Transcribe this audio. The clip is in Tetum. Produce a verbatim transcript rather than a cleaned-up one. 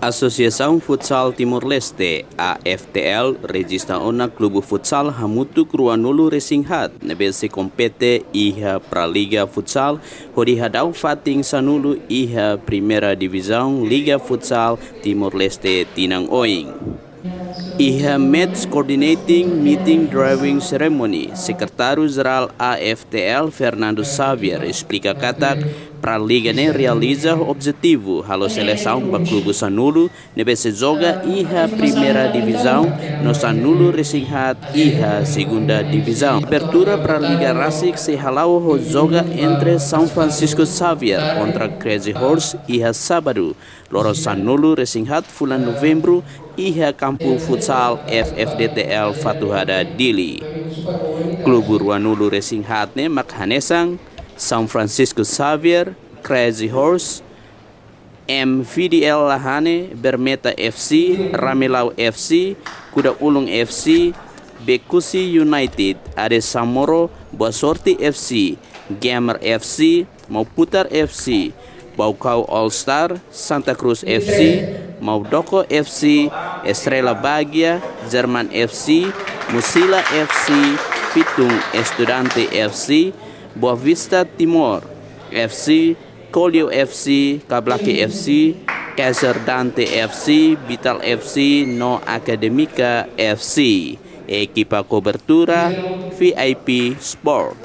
Asosiasaun Futsal Timor-Leste, A F T L, rejista ona klube futsal hamutuk ruanulu resin haat ne'ebé sei kompete iha Praliga Futsal hodi hadau fatin sanulu iha Primeira Divizaun Liga Futsal Timor-Leste tinan oin. Iha Match Coordinating Meeting Drawing Ceremony, Sekretáriu Jerál A F T L Fernando Xavier esplika katak Praliga ne'e realiza objetivu halo selesaun ba klube sanulu ne'ebé sei joga iha Primeira Divizaun no sanulu resin haat iha Segunda Divizaun. Abertura Praliga rasik sei hala'o ho joga entre São Francisco Xavier kontra Crazy Horse iha sábadu, loron sanulu resin haat fulan Novembru, iha kampu futsal F F D T L Fatuhada, Dili. Klube ruanulu resin haat ne'e mak hanesan São Francisco Xavier, Crazy Horse, M V D L Lahane, Bermeta F C, Ramelau F C, Kuda Ulun F C, Bekusi United, Ade Samoro, Boa Sorte F C, Gamer F C, Mauputar F C, Baucau All Star, Santa Cruz F C, Maudoko F C, Estrela Bagia, Jerman F C, Musila F C, Fitung Estudante F C, Boa Vista Timor F C, Kolio F C, Kablaki F C, Kaiser Dante F C, Vital F C no Akademika F C. Ekipa kobertura V I P Sport.